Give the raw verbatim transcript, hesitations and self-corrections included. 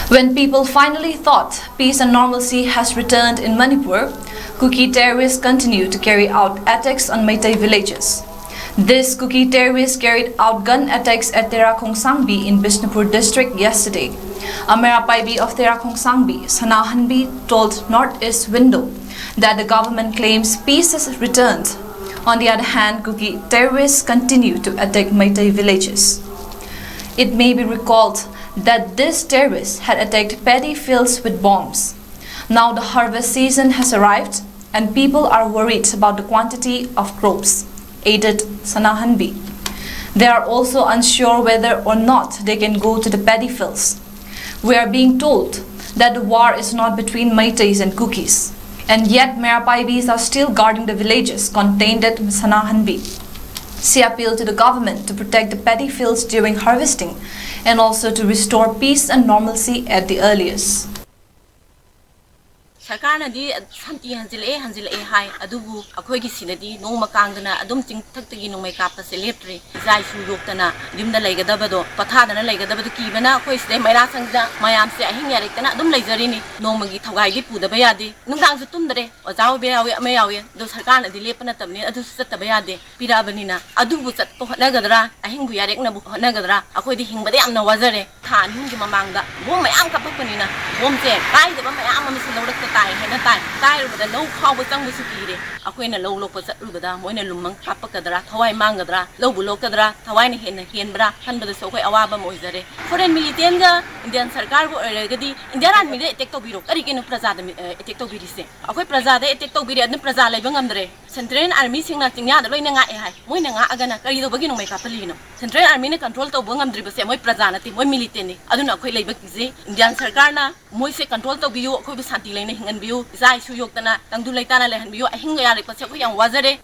When people finally thought peace and normalcy has returned in Manipur, Kuki terrorists continue to carry out attacks on Meitei villages. This Kuki terrorists carried out gun attacks at Tera Khongsangbi in Bishnupur district yesterday. A Meira Paibi of Tera Khongsangbi, Sana Hanbi, told North East Window that the government claims peace has returned. On the other hand, Kuki terrorists continue to attack Meitei villages. It may be recalled that these terrorists had attacked paddy fields with bombs. Now the harvest season has arrived and people are worried about the quantity of crops, added Sana Hanbi. They are also unsure whether or not they can go to the paddy fields. We are being told that the war is not between Meiteis and Kukis. And yet, Meira Paibis are still guarding the villages, contended Sana Hanbi. She appealed to the government to protect the paddy fields during harvesting and also to restore peace and normalcy at the earliest. ꯁꯔꯀꯥꯔꯅꯗꯤ ꯁꯥꯟꯇꯤ ꯍꯟꯖꯤꯜꯂꯛꯑꯦ ꯍꯟꯖꯤꯜꯂꯛꯑꯦ ꯍꯥꯏ, ꯑꯗꯨꯕꯨ ꯑꯩꯈꯣꯏꯒꯤ ꯁꯤꯗꯗꯤ ꯅꯣꯡꯃ ꯀꯥꯡꯗꯅ ꯑꯗꯨꯝ ꯆꯤꯡꯊꯛꯇꯒꯤ ꯅꯣꯡꯃꯩ ꯀꯥꯞꯄꯁꯦ ꯂꯦꯞꯇ꯭ꯔꯦ꯫ ꯏꯆꯥ ꯏꯁꯨ ꯌꯣꯛꯇꯅ ꯌꯨꯝꯗ ꯂꯩꯒꯗꯕꯗꯣ, ꯄꯣꯊꯥꯗꯅ ꯂꯩꯒꯗꯕꯗꯣ ꯀꯤꯕꯅ ꯑꯩꯈꯣꯏ ꯁꯤꯗꯩ ꯃꯩꯔꯥ ꯁꯪꯗ ꯃꯌꯥꯝꯁꯦ ꯑꯍꯤꯡ ꯌꯥꯔꯦꯛꯇꯅ ꯑꯗꯨꯝ ꯂꯩꯖꯔꯤꯅꯤ꯫ ꯅꯣꯡꯃꯒꯤ ꯊꯧꯒꯥꯏꯗꯤ ꯄꯨꯗꯕ ꯌꯥꯗꯦ꯫ ꯅꯨꯡꯗꯥꯡꯁꯨ ꯇꯨꯝꯗ꯭ꯔꯦ꯫ ꯑꯣꯖꯥ ꯑꯣꯏꯕ ꯌꯥꯎꯏ, ꯑꯃ ꯌꯥꯎꯏ, ꯑꯗꯣ ꯁꯔꯀꯥꯔꯅꯗꯤ ꯂꯦꯞꯄ ꯅꯠꯇꯕꯅꯤ, ꯑꯗꯨꯁꯨ ꯆꯠꯇꯕ ꯌꯥꯗꯦ꯫ ꯄꯤꯔꯛꯑꯕꯅꯤꯅ ꯑꯗꯨꯕꯨ ꯆꯠꯄ ꯍꯣꯠꯅꯒꯗ꯭ꯔꯥ, ꯑꯍꯤꯡꯕꯨ ꯌꯥꯔꯦꯛꯅꯕ ꯍꯣꯠꯅꯒꯗ꯭ꯔꯥ, ꯑꯩꯈꯣꯏꯗꯤ ꯍꯤꯡꯕꯗ ꯌꯥꯝꯅ ꯋꯥꯖꯔꯦ꯫ ꯊꯥ ꯑꯅꯤ ꯑꯍꯨꯝꯒꯤ ꯃꯃꯥꯡꯗ ꯕꯣꯝ ꯃꯌꯥꯝ ꯀꯥꯞꯄꯛꯄꯅꯤꯅ, ꯕꯣꯝꯁꯦ ꯀꯥꯏꯗꯕ ꯃꯌꯥꯝ ꯑꯃꯁꯨ ꯂꯧꯔꯛꯇ ꯇꯥꯏ ꯍꯥꯏꯅ ꯇꯥꯏ꯫ ꯀꯥꯏꯔꯨꯕꯗ ꯂꯧ ꯈꯥꯎꯕ ꯆꯪꯕꯁꯨ ꯀꯤꯔꯦ꯫ ꯑꯩꯈꯣꯏꯅ ꯂꯧ ꯂꯣꯛꯄ ꯆꯠꯂꯨꯕꯗ ꯃꯣꯏꯅ ꯂꯨꯝꯃꯪ ꯀꯥꯞꯄꯛꯀꯗ꯭ꯔꯥ, ꯊꯋꯥꯏ ꯃꯥꯡꯒꯗ꯭ꯔꯥ, ꯂꯧꯕꯨ ꯂꯣꯛꯀꯗ꯭ꯔꯥ, ꯊꯋꯥꯏꯅ ꯍꯦꯟꯅ ꯍꯦꯟꯕ꯭ꯔꯥ ꯈꯟꯕꯗꯁꯨ ꯑꯩꯈꯣꯏ ꯑꯋꯥꯕ ꯑꯃ ꯑꯣꯏꯖꯔꯦ꯫ Foreign militantꯒ Indian ꯁꯔꯀꯥꯔꯒ ꯑꯣꯏꯔꯒꯗꯤ Indian Armyꯗ attack ꯇꯧꯕꯤꯔꯣ꯫ ꯀꯔꯤꯒꯤꯅꯣ ꯄ꯭ꯔꯖꯥꯗ ꯑꯦꯇꯦꯛ ꯇꯧꯕꯤꯔꯤꯁꯦ? ꯑꯩꯈꯣꯏ ꯄ꯭ꯔꯖꯥꯗ ꯑꯦꯇꯦꯛ ꯇꯧꯕꯤꯔꯦ, ꯑꯗꯨꯅ ꯄ꯭ꯔꯖꯥ ꯂꯩꯕ ꯉꯝꯗ꯭ꯔꯦ꯫ Central Armyꯁꯤꯡꯅ ꯆꯤꯡꯌꯥꯗ ꯂꯣꯏꯅ ꯉꯥꯛꯑꯦ ꯍꯥꯏ꯫ ꯃꯣꯏꯅ ꯉꯥꯛꯑꯒꯅ ꯀꯔꯤ ꯇꯧꯕꯒꯤ ꯅꯣꯡꯃꯩ ꯀꯥꯞꯍꯜꯂꯤꯅꯣ? Central Armyꯅ control ꯇꯧꯕ ꯉꯝꯗ꯭ꯔꯤꯕꯁꯦ ꯃꯣꯏ ꯄ꯭ꯔꯖꯥ ꯅꯠꯇꯦ, ꯃꯣꯏ militantꯅꯤ꯫ ꯑꯗꯨꯅ ꯑꯩꯈꯣꯏ ꯂꯩꯕ ꯀꯤꯖꯩ꯫ Indian ꯁꯔꯀꯥꯔꯅ ꯃꯣꯏꯁꯦ control ꯇꯧꯕꯤꯌꯨ, ꯑꯩꯈꯣꯏꯕꯨ ꯁꯥꯟꯇꯤ ꯂꯩꯅ ꯍꯤꯡꯍꯟꯕꯤꯌꯨ, ꯏꯆꯥ ꯏꯁꯨ ꯌꯣꯛꯇꯅ ꯇꯪꯗꯨ ꯂꯩꯇꯥꯅ ꯂꯩꯍꯟꯕꯤꯌꯨ꯫ ꯑꯍꯤꯡ ꯀꯌꯥ ꯂꯦꯛꯄꯁꯦ ꯑꯩꯈꯣꯏ ꯌꯥꯝ ꯋꯥꯖꯔꯦ꯫